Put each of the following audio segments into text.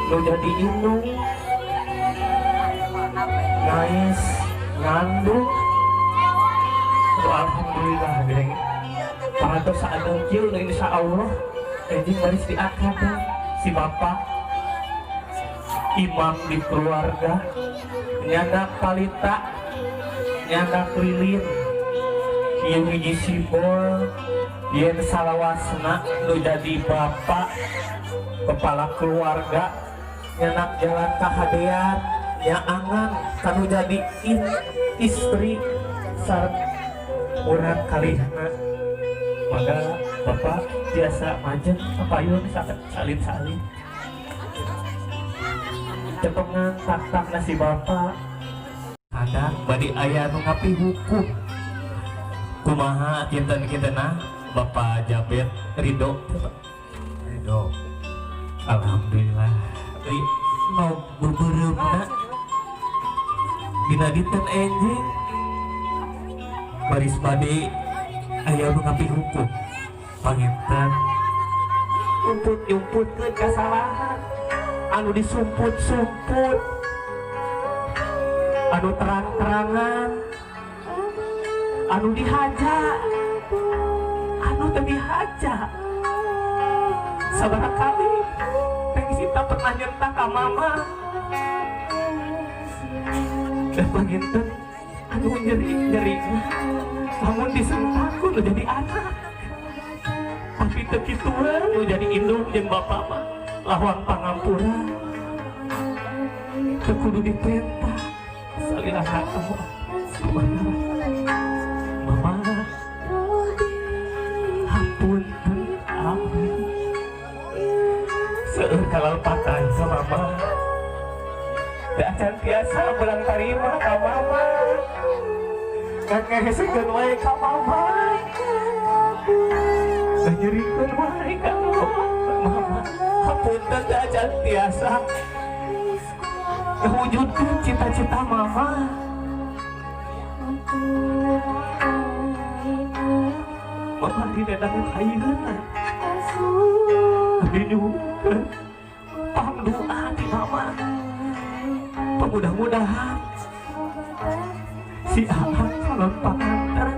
Nu jadi indung ngais ngandung. Aduh, alhamdulillah geuning parantos saadeng kieu nu insyaallah enjing baris diakad si bapak imam di keluarga, nyandak palita, nyandak lilin. Ieu hiji simbol yen salawasna nu jadi bapak kepala keluarga nyandak jalan kahadean, nyaangan kanu jadi istri sareng urang kalihna. Maka bapak biasa majeng kapayun salin-salin cepengan tak-tak nasi bapak. Kadang badi aya nu ngapi hukum kumaha kinten-kintena Bapak Jabet Ridho. Ridho. Alhamdulillah di no beubeureumpna dina dinten enjing baris bade aya nu ngapi hukum. Panginten nyumput-nyumputkeun kasalahan anu disumput-sumput, anu terang-terangan, anu dihaja, anu teu dihaja. Sabaraha kali Neng Sita pernah nyentak ka mama dan panginten anu nyeri-nyeri lamun disentak ku nu jadi anak, tapi teu kitu nu jadi indung jeung bapak mah lawang pangampura teu kudu dipenta salila kamu. Mama, hapunten abdi seueur kalalepatan ka mama. Teu acan tiasa pulang tarima ka mama, ngan ngahesekeun wae ka mama, nganyerikeun wae ka mama. Hapunten teu acan tiasa ngawujudkeun cita-cita mama. Mama didadangan ayeuna abdi nyuhunkeun pangdoa ti mama. Mudah-mudahan si Aa calon panganten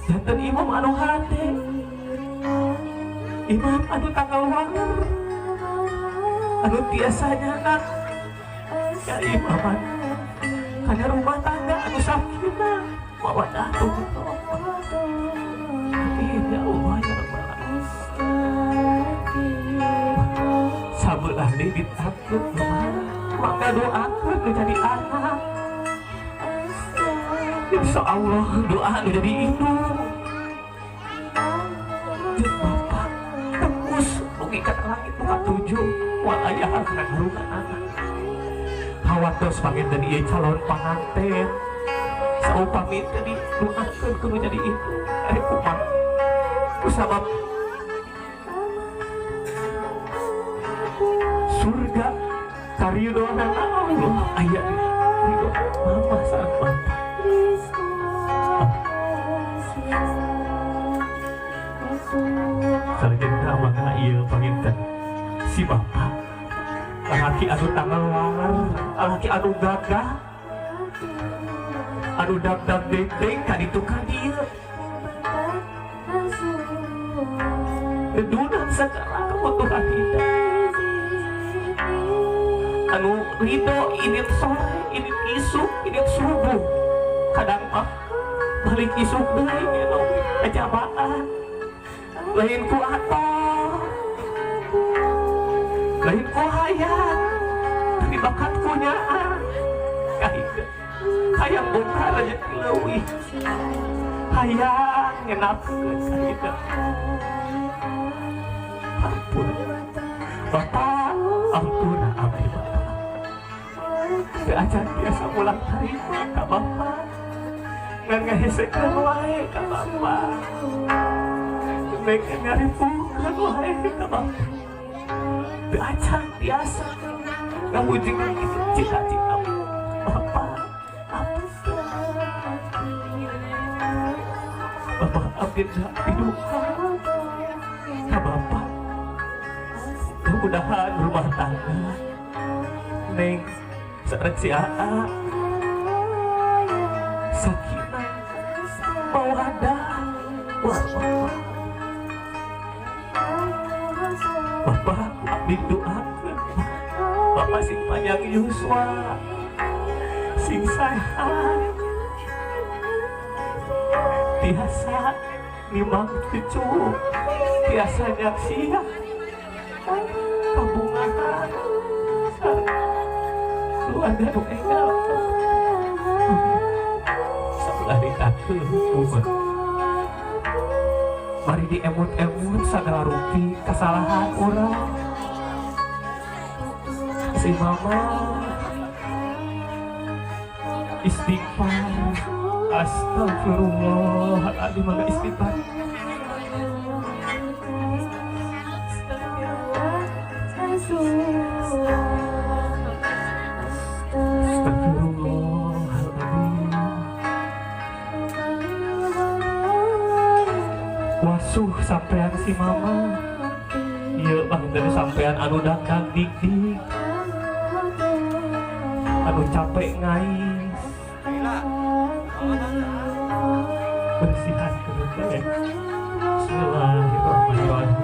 janten imam anu hade, imam anu tanggal waler, anu tiasa nyanak kaimaman kana rumah tangga anu sakinah mawaddah warahmah. Amin ya Allah ya Rabbal alamin. Sabelah deui ditakut mama, maka doakeun nu jadi anak. Insya Allah doa nu jadi indung jeung bapak tembus dugi ka langit nu katujuh, moal aya harungan anak. Hawatos panginten ieu calon panganten saupami teu didoakeun ku nu jadi indung ari kumaha? Kusabab surga karidoana Allah aya di ridho mama sareng bapak. Salajengna mangga ieu panginten si bapak lalaki anu tanggal waler, lalaki anu gagah, anu dag-dag deg-deg ka ditu ka dieu, nedunan segala kebutuhan kita, anu ridho indit sore, indit isuk, indit subuh, kadang mah balik isuk deui minum kajabaan. Lain ku atoh, lain ku hayang, tapi bakat ku nyaah hayang boga rezeki leuwih, hayang ngenapkeun ka hidup. Ampun Bapak, ampun abdi Bapak teu acan biasa ulang tarima ka Bapak, ngan ngahesekeun wae ka Bapak, nek ngaripukeun wae ka Bapak, teu acan biasa ngawujudkeun cita-cita Bapak. Ampun Bapak, abdi didoa ka Bapak. Mudah-mudahan rumah tangga Neng sareng si Aa sakinah mawadah warahmah. Bapak, abdi doakeun Bapak sing panjang yuswa, sing sehat, tiasa nimang cucu, tiasa nyaksian kabungahan sareng keluarga nu enggal. Sabelah ditakeun, mari diemut-emut sagala rupi kesalahan urang. Si mama istighfar, astagfirullahaladzim, mangga istighfar. Astagfirullahaladzim. Wasuh sampean si mama. Iya bang, dari sampean anu dagang dik-dik, anu capek ngais bersihan teh. Bismillahirrahmanirrahim.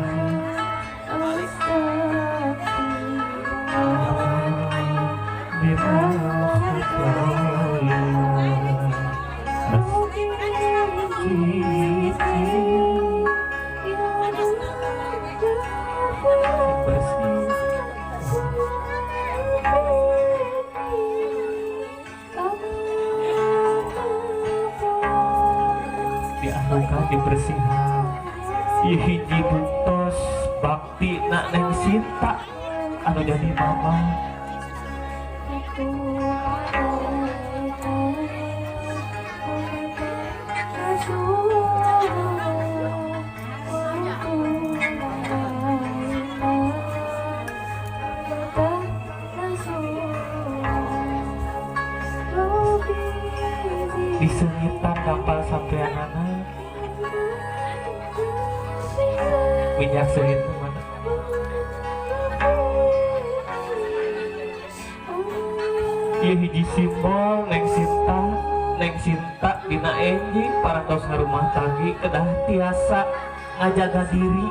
Bersih. Dianukan dibersihan. Ieu hiji buntos bakti nak Neng Sinta anu jadi mama. Diseungitan kapal sampeanana minyak seungit mana. Ieu hiji simbol Neng Sinta. Neng Sinta dina enjing parantos ngarumah tanggi kedah tiasa ngajaga diri,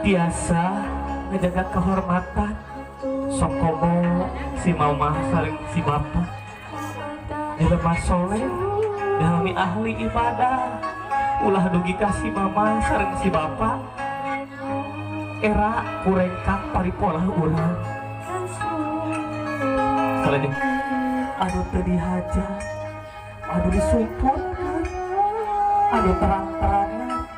tiasa ngajaga kehormatan. Sok komo si mama saling si bapak jelema soleh, jalmi ahli ibadah. Ulah dugi ka si mama sareng si bapak era kurengkak paripolah urang. Salajengna anu teu dihaja, anu disumput, anu terang-terangan.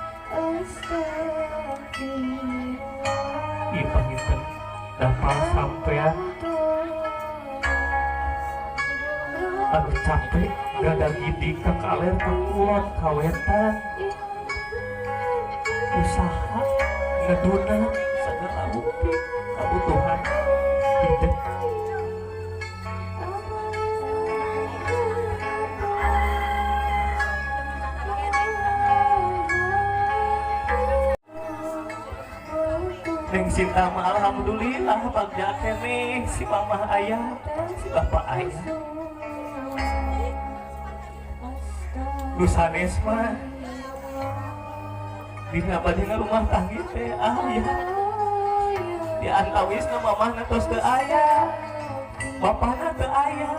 Ieu panginten dapal sampean anu capek gada gidi ka kaler, ka kulon, ka wetan, usaha ngeduna segala rupi kebutuhan hidup. Neng Sinta mah alhamdulillah bagja keneh si mama ayah, si bapak ayah. Nu sanes mah dina bade rumah tanggi teh aya di antawisna mamahna tos teu aya, bapana teu aya.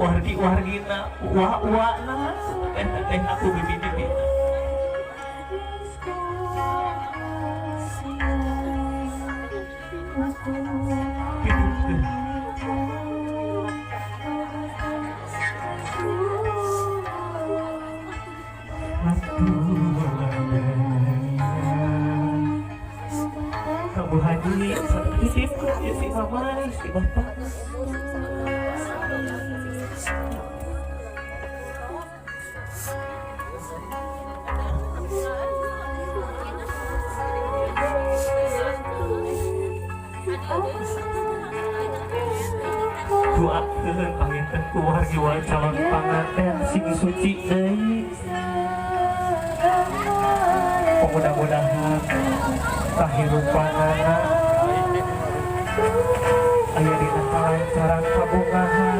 Wargi-wargina, uwa-uwana, teteh-teteh aku, bibi-bibina. Gitu. Aduh, Kamu Haji, titip ya si mama, si bapak. Doakeun panginten ku wargi wae calon panganten sing suci deui. Mudah-mudahan kahirupanana aya dina kalancaran, kabungahan.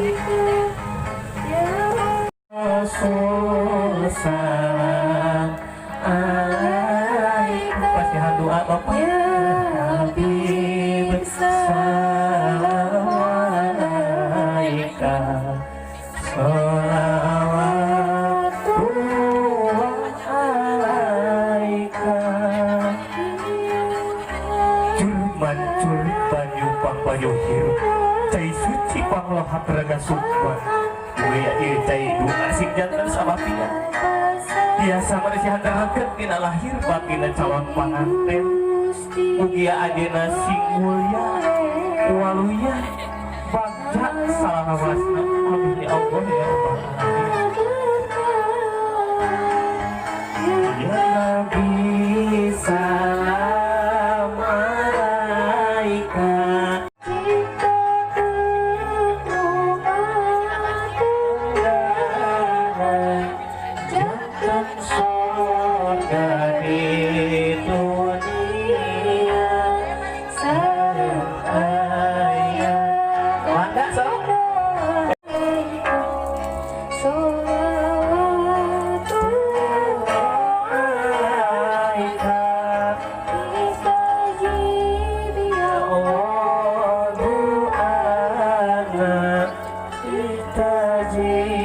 Rasul salam alaika. Pasihan doa, Bapak. Ya Habib, salam alaika. Sholawatullah alaika. Cul mancul banyu pang banyu hirup, cai suci panglohat raga sukma. Ieu ieu cai doa sing janten sababina biasa manusia hantarkeun dina lahir batina calon panganten. Mugia anjeunna sing mulya, waluya, bagja salawasna. Amin ya Allah ya Rabbal alamin. Ya Nabi, salam alaika. Kita Undangan janten sorga di dunia sareng ayah. Mangga sok. Sholawatullah alaika. Istajib ya Allah doana, istajib.